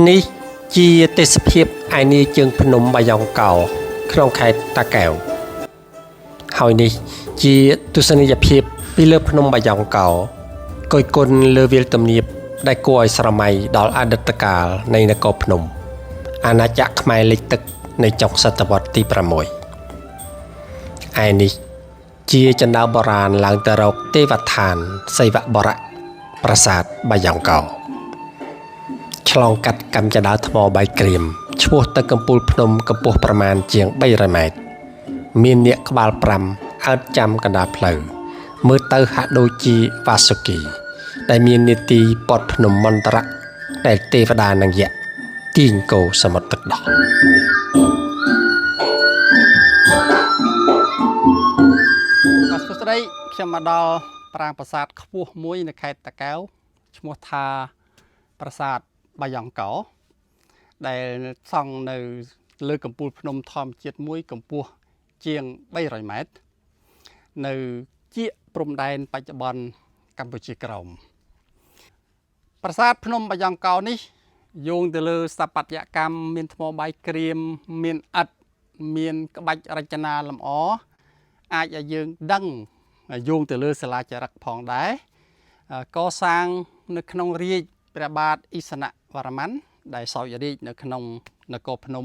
នេះជាទេសភាពឯនាយជើងភ្នំបាយ៉ង់កោក្នុងខេត្តតាកែវហើយនេះជាទស្សនីយភាពពីលើភ្នំបាយ៉ង់កោកុយគុណលើវាលទំនាបដែលគួរឲ្យស្រមៃដល់អតីតកាលនៃនគរភ្នំ អាណាចក្រខ្មែរលិចទឹកនៃចុងសតវត្សទី6ឯនេះជាជណ្ដើរបុរាណឡើងទៅរកទេវដ្ឋានសីវបុរៈប្រាសាទបាយ៉ង់កោ ឆ្លងកាត់កម្មចណ្ដើរថ្មបាយក្រៀមឆ្ពោះទៅកំពូលភ្នំកម្ពស់ប្រមាណជាង300ម៉ែត្រមាននាគក្បាល5អើតចាំកណ្ដាលផ្លូវមើលទៅហាក់ដូចជាវ៉ាសុគី ដែលមាននាទីពត់ភ្នំមន្តរៈដែលទេវតានិងយក្សទាញគោសមុទ្រទឹកដោះ បាទសួស្តីខ្ញុំមកដល់ប្រាង្គប្រាសាទខ្ពស់មួយនៅខេត្តតាកែវឈ្មោះថាប្រាសាទបាយ៉ង់កោដែលសង់នៅលើកំពូលភ្នំធម្មជាតិមួយកម្ពស់ជាង300ម៉ែត្រនៅជាកព្រំដែនបច្ចុប្បន្នកម្ពុជាក្រោមប្រាសាទភ្នំបាយ៉ង់កោនេះយោងទៅលើស្ថាបត្យកម្មមានថ្មបាយក្រៀមមានឥដ្ឋមានក្បាច់រចនាលម្អ អាចឲ្យយើងដឹងយោងទៅលើសិលាចារឹកផងដែរកសាងនៅក្នុងរាជ្យព្រះបាទឥសនវរ្ម័នដែលសោយរាជ្យនៅក្នុងនគរភ្នំ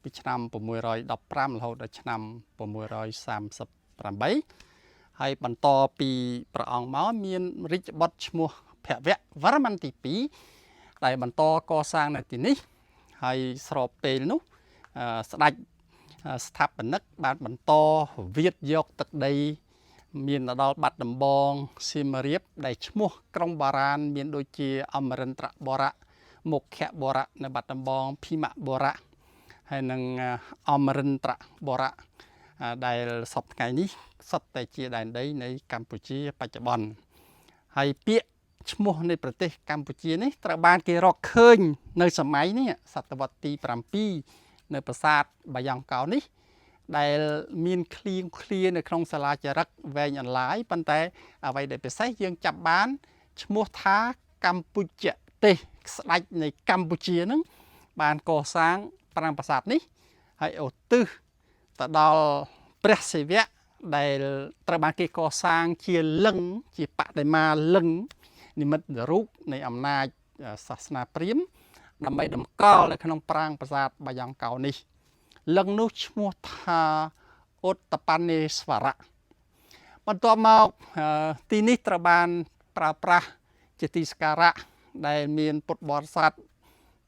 ពីឆ្នាំ615រហូតដល់ឆ្នាំ638ហើយបន្តពីព្រះអង្គមកមានរាជបុត្រឈ្មោះភវវរ្ម័នទី2ដែលបន្តកសាងនៅទីនេះហើយស្របពេលនោះស្ដេច ស្ថាបនិកបានបន្តវៀតយកទឹកដី មានដល់បាត់ដំបងសៀមរាប ដែលឈ្មោះក្រុងបារាណមានដូចជាអមរិន្ទ្របរៈមុខបរៈនៅបាត់ដំបងភីមបរៈហើយនិងអមរិន្ទ្របរៈដែលសពថ្ងៃនេះសុទ្ធតែជាដែនដីនៃកម្ពុជាបច្ចុប្បន្នហើយពាក្យឈ្មោះនៃប្រទេសកម្ពុជានេះត្រូវបានគេរកឃើញនៅសម័យនេះសតវត្សទី7នៅប្រាសាទបាយ៉ង់កោនេះដែលមានឃ្លៀងឃ្លានៅក្នុងសាលាចារឹកវែងអន្លាយប៉ុន្តែអ្វីដែលពិសេសយើងចាប់បានឈ្មោះថាកម្ពុជាទេសស្ដេចនៃកម្ពុជានឹងបានកសាងប្រាង្គប្រាសាទនេះហើយឧទ្ទិសទៅដល់ព្រះសិវៈដែលត្រូវបានគេកសាងជាលិង្គជាបដិមាលិង្គនិមិត្តរូបនៃអំណាចសាសនាព្រាហ្មណ៍ដើម្បីតម្កល់នៅក្នុងប្រាង្គប្រាសាទបាយ៉ង់កោនេះលិង្គនោះឈ្មោះថាឧត្តបណ្ណេស្វរៈបន្ទាប់មកទីនេះត្រូវបានប្រើប្រាស់ជាទីសក្ការៈដែលមានពុទ្ធបរិស័ទ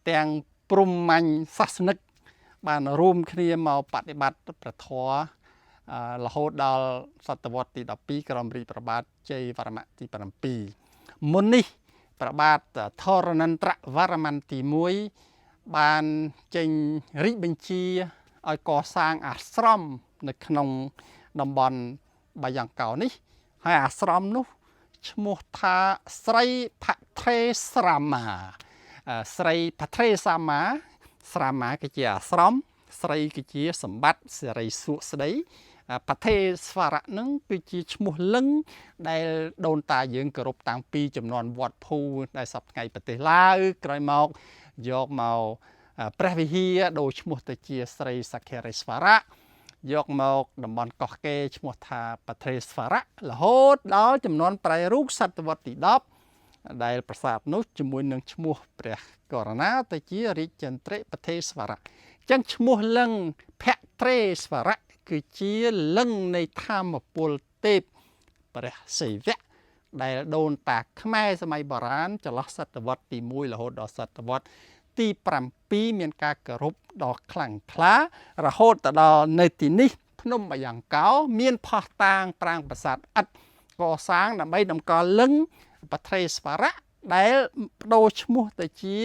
ទាំងព្រហ្មញ្ញសាសនិកបានរួមគ្នាមកបដិបត្តិព្រះធម៌រហូតដល់សតវត្សទី12ក្រោមរាជព្រះបាទជ័យវរ្ម័នទី7មុននេះព្រះបាទធរណន្ទ្រវរ្ម័នទី1បានចេញរាជបញ្ជាឲ្យកសាងអាស្រមនៅក្នុងតំបន់បាយ៉ង់កោនេះហើយអាស្រមនោះឈ្មោះថាស្រីផត្រេស្រាមាស្រីផត្រេសាមាស្រាមាគឺជាអាស្រមស្រីគឺជាសម្បត្តិសិរីសួស្តីផថេស្វរៈនឹងគឺជាឈ្មោះលិង្គដែលដូនតាយើងគោរពតាំងពីចំនួនវត្តភូដែលសប្តាហ៍ថ្ងៃប្រទេសឡាវក្រោយមកយកមកព្រះវិហារដូរឈ្មោះទៅជាស្រីសក្ខរិស្វរៈយកមកតំបន់កោះកេឈ្មោះថាបត្រេស្វរៈរហូតដល់ចំនួនប្រែរូបសតវត្សទី10ដែលប្រាសាទនោះជាមួយនឹងឈ្មោះព្រះករុណាទៅជារាជចន្ទ្រិបថេស្វរៈអញ្ចឹងឈ្មោះលិង្គភត្រេស្វរៈគឺជាលិង្គនៃធម្មពលទេពព្រះសិវៈដែលដូនតាខ្មែរសម័យបុរាណចន្លោះសតវត្សទី1រហូតដល់សតវត្សទី7មានការគោរពដ៏ខ្លាំងក្លារហូតទៅដល់នៅទីនេះភ្នំបាយ៉ង់កោមានផុសតាងប្រាង្គប្រាសាទឥដ្ឋកសាងដើម្បីតម្កល់លិង្គបត្រេស្វរៈដែលបដូរឈ្មោះទៅជា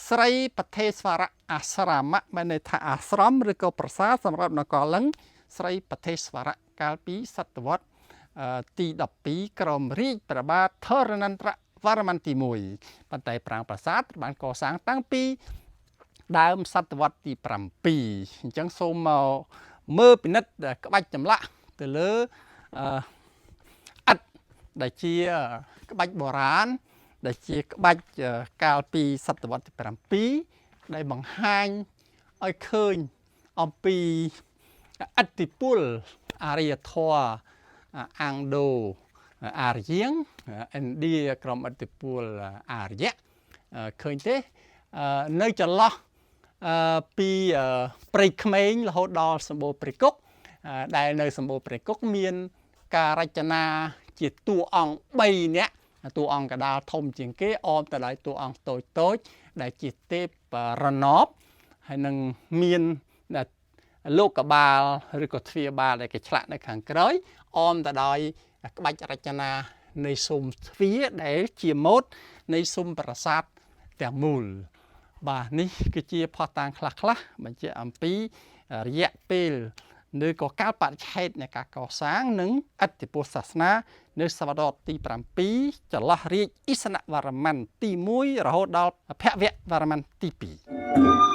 ស្រីបថេស្វរៈអាស្រមៈមានន័យថាអាស្រមឬក៏ប្រាសាទសម្រាប់នគរលិង្គស្រីបថេស្វរៈកាលពីសតវត្សទី12ក្រោមរាជព្រះបាទធរណន្ទ្រវរ្ម័នទី1ប៉ុន្តែប្រាង្គប្រាសាទបានកសាងតាំងពីដើមសតវត្សទី7អញ្ចឹងសូមមកមើលពិនិត្យក្បាច់ចម្លាក់ទៅលើឥដ្ឋដែលជាក្បាច់បុរាណ ដែលជាក្បាច់កាលពីសតវត្សទី7ដែលបង្ហាញឲ្យឃើញអំពីឥទ្ធិពលអារ្យធម៌អាំងដូអារ្យងឥណ្ឌាក្រមឥទ្ធិពលអារ្យឃើញទេនៅចន្លោះពីព្រៃក្មេងរហូតដល់សម្បូរព្រៃគុកដែលនៅសម្បូរព្រៃគុកមានការរចនាជាតួអង្គ3នាក់តួអង្គកដាលធំជាងគេអមទៅដោយតួអង្គតូចតូចដែលជាទេពរណបហើយនឹងមានលោកបាលឬក៏ទ្វារបាលដែលគេឆ្លាក់នៅខាងក្រោយអមទៅដោយក្បាច់រចនានៃស៊ុមទ្វារដែលជាម៉ូដនៃស៊ុមប្រាសាទទាំងមូលបាទនេះគឺជាផុសតាងខ្លះៗបញ្ជាក់អំពីរយៈពេលឬក៏កាលបរិច្ឆេទនៃការកសាងនិងឥទ្ធិពលសាសនានៅសតវត្សទី7ចន្លោះរាជឥសនវរ្ម័នទី1រហូតដល់ភវវរ្ម័នទី2។